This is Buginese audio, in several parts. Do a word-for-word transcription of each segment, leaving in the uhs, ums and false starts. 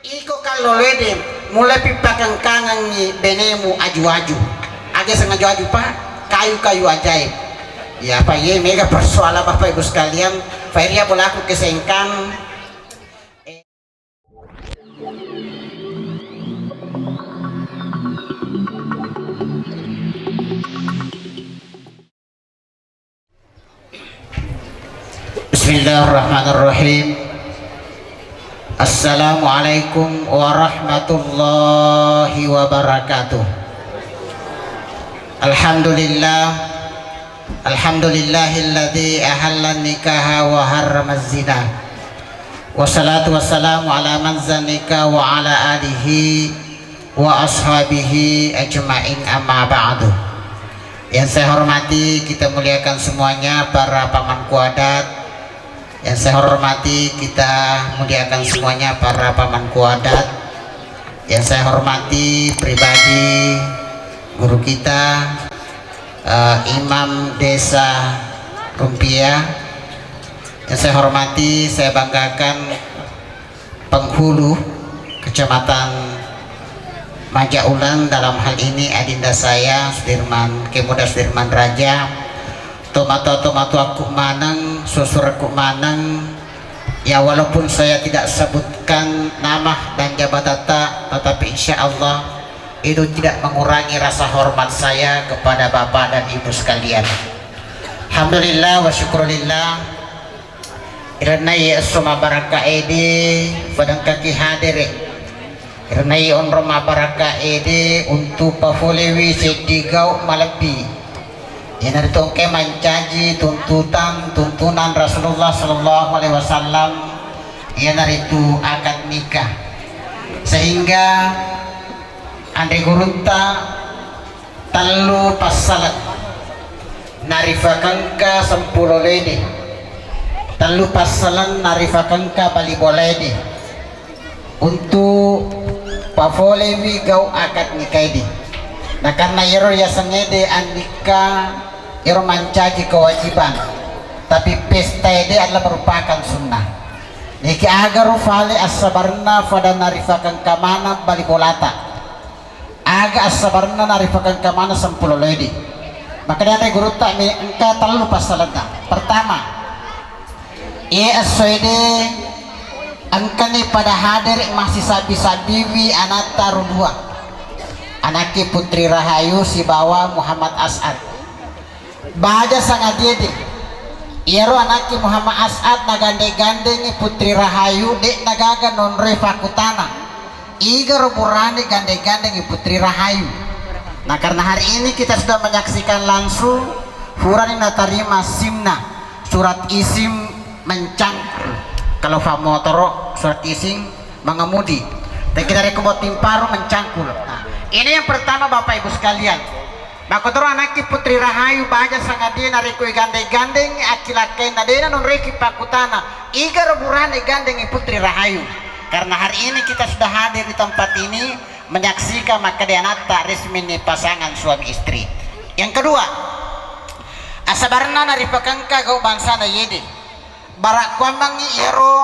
Iko kalloloede, mulai pippakengkangengngi benemu aju-aju. Aga seng aju-aju, Pak? Kayu-kayu ajaib. Ya, Pak, iye mega persoalan Bapak Ibu sekalian. Fairia bolaku kesengkan. Bismillahirrahmanirrahim. Assalamualaikum warahmatullahi wabarakatuh. Alhamdulillah. Alhamdulillahilladzi ahallan nikaha wa harramaz zina. Wassalatu wassalamu ala man zanika wa ala alihi wa ashabihi ajma'in, amma ba'du. Yang saya hormati, kita muliakan semuanya para pamangku adat. Yang saya hormati, kita muliakan semuanya para pamangku adat. Yang saya hormati pribadi guru kita, eh, Imam Desa Rumpia. Yang saya hormati, saya banggakan penghulu Kecamatan Majaulang, dalam hal ini adinda saya Sudirman, Kemuda Sudirman Raja, tomatoa-tomatoakku maneng, susurekku maneng, ya, walaupun saya tidak sebutkan nama dan jabatatta, tetapi insya Allah itu tidak mengurangi rasa hormat saya kepada Bapak dan Ibu sekalian. Alhamdulillah wa syukurillah. Irenna iye esso mabbarakka ede, fadengkaki hadere. Irenna iye onrong mabbarakka ede untu pafolewi seddi gau malebbi. Iyanaritu engkae mancaji tuntutan, tuntunan Rasulullah sallallahu alaihi wasallam, iyanaritu akad nikah. Sehingga anre gurutta, tellu passaleng narifakengka sempulolo ede, tellu passaleng narifakengka bali bola ede, untu pafolewi gau akad nikah ede. Na karena iyaro riaseng ede annikka, iyaro mancaji kewajiban, tapi pesta ede adalah merupakan sunnah. Niki agaro fale assabarenna fada narifakengka maneng bali bolata. Aga assabarenna narifakengka maneng sempulolo ede. Makkedai anre gurutta mi engka tellu passalenna. Pertama, iye esso ede engkani pada hadere massisabbi-sabbiwi anatta ro dua. Anakki Putri Rahayu sibawa Muhammad As'ad. Baja sangadiede, iyaro anakki Muhammad As'ad nagande-gandengi Putri Rahayu, de'na gaga nonroi fakkutana, igaro burane gande-gandengi Putri Rahayu. Nah, karena hari ini kita sudah menyaksikan langsung, furani natarima simna, surat isim mencangkul. Kalau fa motoro, surat isim mengemudi. Dan kita rekko botting paru mencangkul. Nah, ini yang pertama, Bapak Ibu sekalian. Makkotoro anakki Putri Rahayu baja sangadie narekko igande-gandeng akkilakkainna, de'na nonroiki pakkutana, igaro burane gandengi Putri Rahayu. Karena hari ini kita sudah hadir di tempat ini menyaksikan makkeda anatta resmini pasangan suami istri. Yang kedua, assabarenna naripakengka gau bangsana yede. Barakkuammengngi iyaro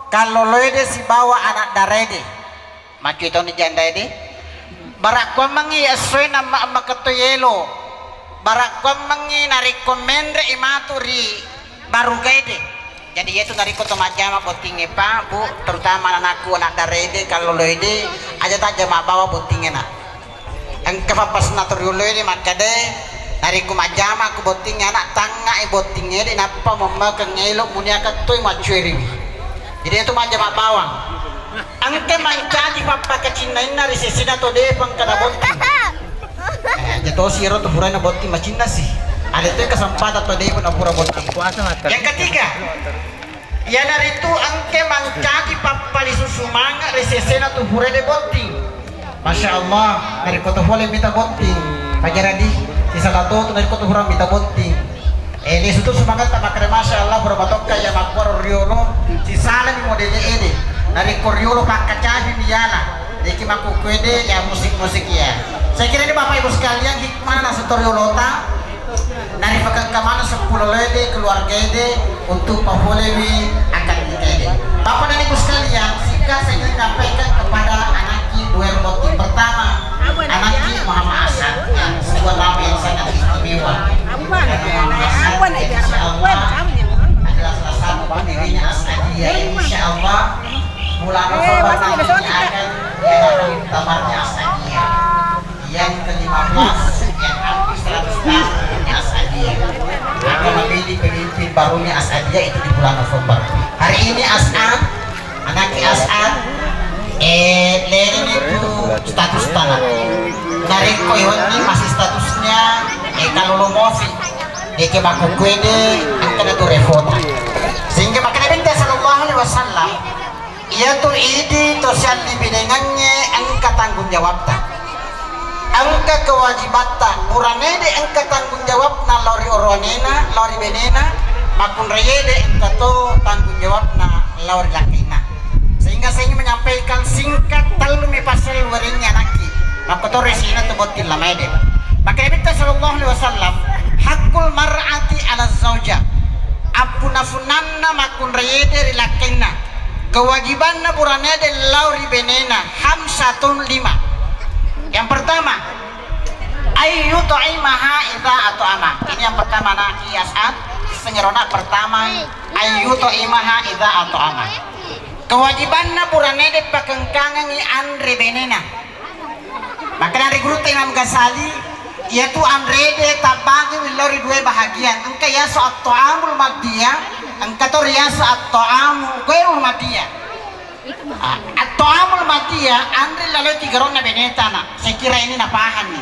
kalloloede sibawa anak daraede. Maccui toni jandaede. Barakkuammengngi essoe namma-, ammaketto yelo. Barakkuammengngi narekko menre'i matu ri barugaede. Jadi, iyatu narekko to majjama bottingnge, Pak, Bu, terutama anakku, anak daraede, kalloloede, aja tajjama bawa bottingnge, Nak. Engka fappasenna to rioloe de makkeda, narekko majjama ko botting anak, tangngai bottingngede nappa memmakeng elo munia kettoi maccueriwi. Jadi itu majjama bawang. Engka mancaji fappakacinnainna ri sesena to depa engka nabotting. Eh, aja tosi ero to purae nabotting macinnasi. Ada to kesempatan to depa napura botting. Yang ketiga, iyanaritu engka mancaji pappalisu sumanga ri sesena tu furede botting. Masya Allah, narekko tu fole mita botting. Pajaradi, sisala to tu narekko tu fura mita botting. Eh, lisu tu sumangatta makkeda, Masya Allah, fura matokka iya makkuaro riolo, sisalani modele ede. Narekko riolo pakkacafi miyala, deki makkukkuede ya musik-musik iya. Saya kira ini Bapak Ibu sekalian, hikmah nasu to riolota. Narifakengka maneng seppulo loede keluarga ede untuk pafolewi akad nikah ede. Bapak dan Ibu sekalian, Saya ingin sampaikan kepada anakki dua orang botting. Pertama, anakki Muhammad Hasan, ya, sebuah nama yang sangat istimewa. Karena Muhammad Hasan, insya Allah, adalah salah satu pendirinya As'adiyah. Insya Allah, bulan November nanti akan diadakan muktamarnya As'adiyah. Yang kelima belas, yang hampir seratus tahun As'adiyah. Akan memilih pemimpin barunya As'adiyah itu di bulan November. Hari ini As'ad, anakki As'ad, eh, leleni tu status tanah. Narekko iwenni masih statusnya, eh, kalau lo mofi, eh, ke makukuede, angkana tu refota. Sehingga makanya Nabi sallallahu alaihi wasallam, Iyatu idi to sialli binengengnge engka tanggung jawabta. Engka kewajibatta, buranede engka tanggung jawabna lao ri oroanena, lao ri benena, makkunraiede engka to tanggung jawabna lao ri lakkainna. Sehingga saya ingin menyampaikan singkat, tellumi pasal warengngi anakki. Makkotoro isina tu botting lamaede. Maka Nabitta sallallahu alaihi wasallam, haqqul mar'ati ala zauja. Appuna-funanna makkunraiede ri lakkainna. Kewajibanna buranede lao ri benena, khamsatun, lima. Yang pertama, ayyut'imaha idza at'ama. Ini yang pertama, nak, As'ad. Sengerona pertama, ayyut'imaha idza at'ama. Kewajibanna buranede pakengkangengngi anre benena. Makana ri gurutta Imam Ghazali, iyatu anrede tabbagiwi lao ri dua bahagian. Engka yaseng at-ta'amul maddiyah, engka to riyaseng at-ta'amu ghairul maddiyah. Ah, at-ta'amul maddiyah, anre laloi tigaro'na beneta, nak. Saya kira ini napahanni.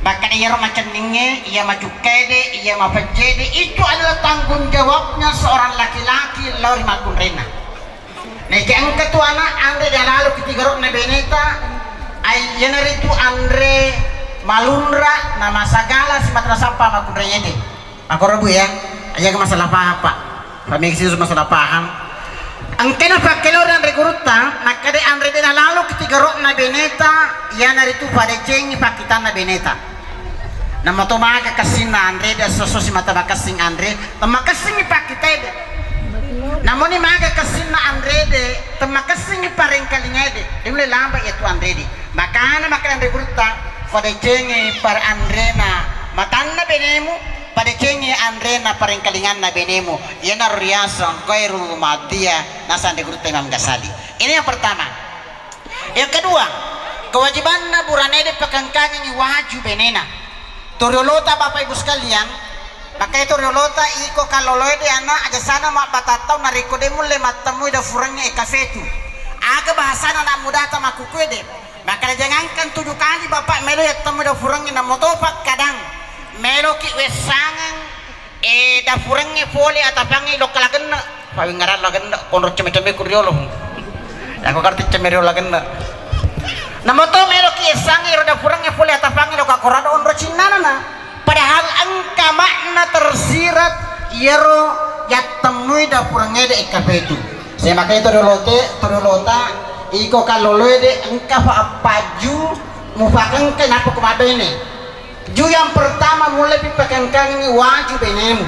Makkeda iyaro macenningnge, iya macukkaede, iya mapejjede, itu adalah tanggung jawabnya seorang laki-laki lao ri makkunrainna. Naekia engka tu ana' anre dialaloki tigaro'na beneta, ai iyanaritu anre malunra na masagala simata nasappa makkunraiede. Makkoro, Bu, ya. Aja masalah paham, Pak. Pak Meksi masalah paham. Engkana pakkelori anre gurutta, nakkeda anre de nalaloki tigaro'na beneta, iyanaritu padecengi pakkitanna beneta. Namo to maga kessinna anre de, esso-esso simata makessing anre, temmakessingi pakkitaede. Namoni maga kessinna anre de, temmakessingi parengkalingaede, de nulle lamba iyatu anre de. Makana makkeda anre gurutta, padecengi par anrena matanna benemu, padecengi anrena parengkalinganna benemu. Iyanaro riaseng ghairul maddiyah, naseng anre gurutta Imam Ghazali. Ini yang pertama. Yang kedua, kewajibanna buranede pakengkangengngi waju benena. Toriolota, Bapak Ibu sekalian, makanya toriolota iko kalloloe de ana' aja sana mabbatattau narekko de mulle mattemui dafurengnge E K F tu. Aga bahasana anak mudata makkukue de. Makanya jangankan tujuh kali Bapak melo yattemui dafurengnge, namo to pakkadang meloki wessangeng Eh, dafurengnge pole atapangnge lokka lagenne. Pawingngarang lagenne, konro cemme-cemme ku riolo. Yako karti cemme riolo lagenne. Namo to meloki essangnge ro dafurengnge pole atapangnge lokka korado onro cinnanana. Padahal engka makna tersirat iyaro yattemmui dafurengnge de E K F tu. Saya makanya to dolote, to dolota, iko kalloloe de engka fa appaju mupakengke nappa ko mabene. Ju yang pertama, mullepi pakengkangengngi waju benemu.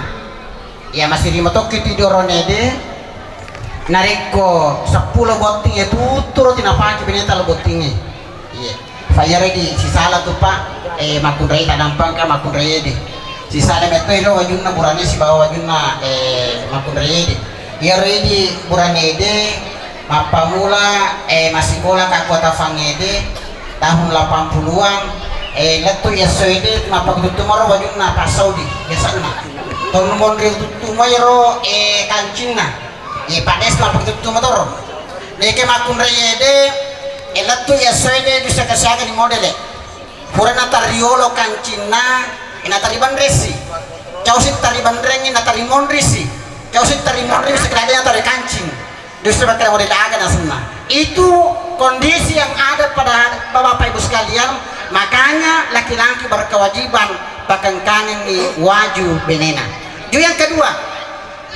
Iya, masiri matokki tu dioronede. Narekko seppulo botting, iya, tuturo tinapaki beneta lo bottingnge. Iya. Fa iyaro di sisala tu, Pak, eh, makkunrai tadampengka makkunrai ede. Sisala metto ero wajunna burane sibawa wajunna, eh, makkunrai ede. Iyaro idi buranede mappamula, eh, massikola kakkuata fangngede tahun delapan puluhan, eh, lettu essoede mappakututtumaro wajunna Pak Saudi biasanna. Tonu monri tuttumaro, eh, kancinna. Ye Pak Des mappakututtu motoro. Neke makkunraiede, eh, lettu essoede dusa kasiaga di modele. Pura natariolo kancinna, eh, nataribanresi. Causi taribanrengi, natarimonrisi. Causi tarimonri, bisa kira dia tari kancing. Justru bakal model aga nasenna. Itu kondisi yang ada pada Bapak Ibu sekalian, makanya laki-laki berkewajiban pakengkangengngi waju benena. Ju yang kedua,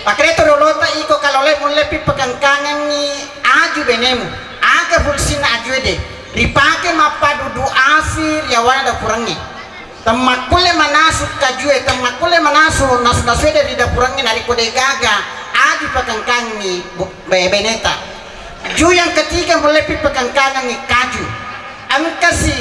Pakkereto riolota iko kalole mullepi pakengkangengngi aju benemu. Aga fungsinna aju ede? Ripake mappadudu afi riawana dapurengnge. Temmakkulle manasu kajue, temmakkulle manasu nasu-nasu ede ri dapurengnge narekko degaga aju pakengkangengngi bu-, be-, beneta. Ju yang ketiga, mullepi pakengkangengngi kaju. Engkasi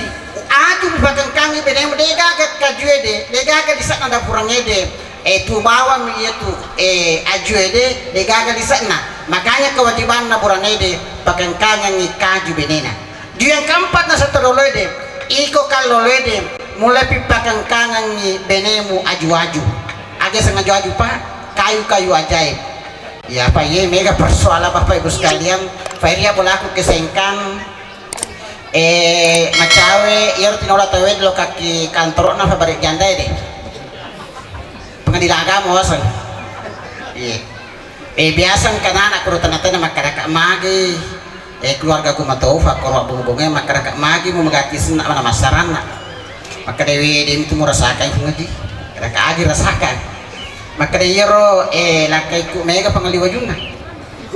aju pakengkangngi benemu, degaga kaju ede, degaga lise'na dapurang ede, e, tu bawang mi iyatu, e, aju ede, degaga lise'na. Makanya kewajibanna burane ede pakengkangengngi kaju benena. Ju yang keempat, naseng tololo ede, iko kallolo ede, mullepi pakengkangengngi benemu aju-aju. Aga seng aju-aju, Pak? Kayu-kayu ajaib. Ya, apa ye, mega persoalan Bapak Ibu sekalian. Fairia bolaku kesengkang, eh, macawe, iyaro tinola tawe lo kaki kantorna Fabrik Janda de. Pengadilan Agama waseng. Iya. Eh, biasa engka anak kuro tana-tana makkadaka magi. Eh, keluarga ku matofa, koro bunga-bunga makkadaka magi mu magaki senna mana masaranna. Makkada we, de' tu murasakan ngaji. Kada kagi rasakan. Makkada iyaro, eh, lakkai ku mega pangali wajunna.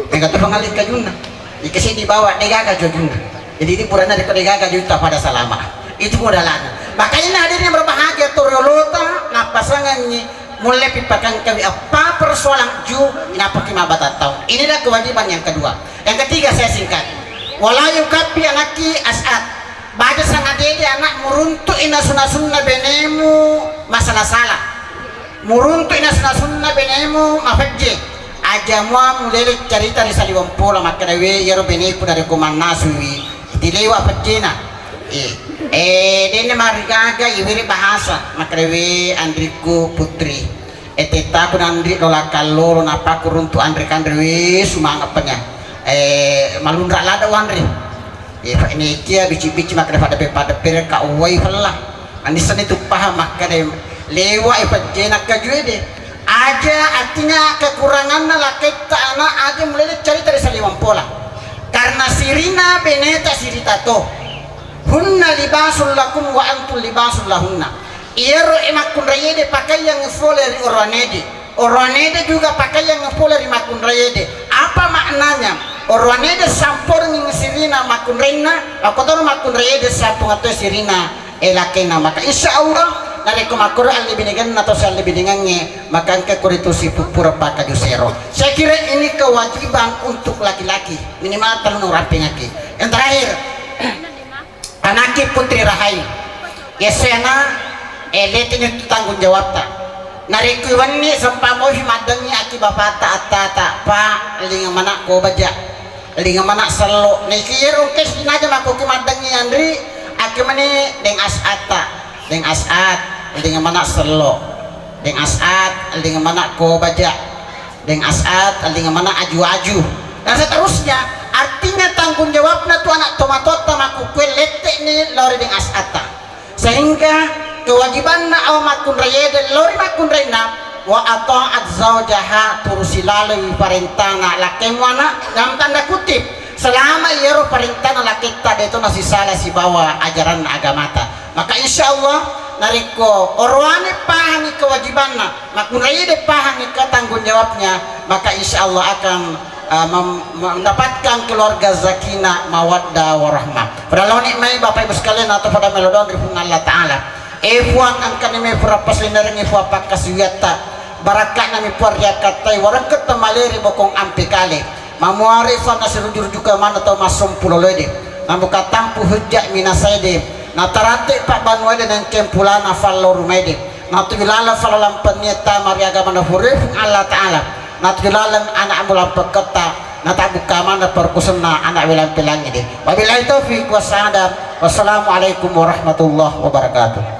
Mega tu pangali kajunna. Ika sini bawa degaga wajunna. Jadi ini purana deko degaga juta pada salama. Itu modalana. Makanya hadirin yang berbahagia, torolota napasanganni mulle pipakangkawi apa persoalan ju inapaki mabata taung. Inilah kewajiban yang kedua. Yang ketiga saya singkat. Wala yukabbi anakki as'at. Baja sangadede anak muruntu'i nasu-nasunna benemu masala-sala. Muruntu'i nasu-nasunna benemu mafejje. Aja mua mulele carita ri saliweng pola makkeda we iyaro beneku narekko mannasui tilewa pejjena. Eh, eh, denne marigaga iwiri bahasa makkeda we anrikku putri. Eh, tettaku nanri lola kallolo napakku runtu anre kanre we sumanga penya. Eh, malunra lada wanre. Iya, Pak, ini kia bici-bici makkeda pada pe-, pada pere ka uwai fella. Anisani tu paham makkeda lewa e pejjena kaju ede. Aja artinya kekuranganna laketta anak aja mulai carita ri saliweng pola. Karena sirina beneta sirita to. Hunna libasul lakum wa antum libasul lahunna. Iyaro e makkunrai ede pakaiang fole ri oroane ede. Oroanede juga pakaiang pole ri makkunraiede. Apa maknanya? Oroanede samporengngi sirina makkunrainna, makkotoro makkunraiede samporengngi sirina, eh, lakena. Maka insya Allah, narekko makkoro allebinengenna atau siallebinengengnge, maka engka koritu sipuppura pakkaju sero. Saya kira ini kewajiban untuk laki-laki, minimal tellung rampengaki. Yang terakhir, Anakki Putri Rahayu, yessena, eh, letini tu tanggung jawabta. Narekko wenni sempa mofi maddengi aki bapata attata, pa, linga mana ko baja, linga mana sello. Neki ero kes naja makoki maddengi anri, aki meni deng as atta, deng as at, linga mana sello, deng as at, linga mana ko baja. Deng as at, linga mana aju-aju. Dan seterusnya, artinya tanggung jawabna tu anak tomatoatta makkukue lette'ni lao ri deng as atta. Sehingga kewajibanna awa makkunraiede lao ri makkunrainna, wa ata'at zaujaha, turusi laleng parentana lakkemu anak, dalam tanda kutip, selama iyaro parentana laketta deto nasisala sibawa ajaranna agamata. Maka insya Allah narekko oroane pahangi kewajibanna, makkunraiede pahangi ke tanggung jawabnya, maka insya Allah akan, eh, mem-, mendapatkan keluarga sakinah mawaddah warahmah. Pada laoni mai Bapak Ibu sekalian atau pada melodon ri Puang Allah Ta'ala. Eh Puang, engkani mai pura pasinerengi Puang pakkasiwiatta. Barakka'na mi Puang riakkattai warekketta maleri bokong ampe kale. Mamuare Puang nasiruju-rujuka maneng tau massompu loloede. Namuka tampu hujja minasaede. Natarate pabbanuaede nengkeng pulana fallo rumaede. Natuju laleng falalang pennie tama ri agama na fure Puang Allah Ta'ala. Natuju laleng anakmu lampeketta, natabukka maneng perkusenna anak welang pelangngede. Wabillahi taufiq wassaada. Wassalamualaikum warahmatullahi wabarakatuh.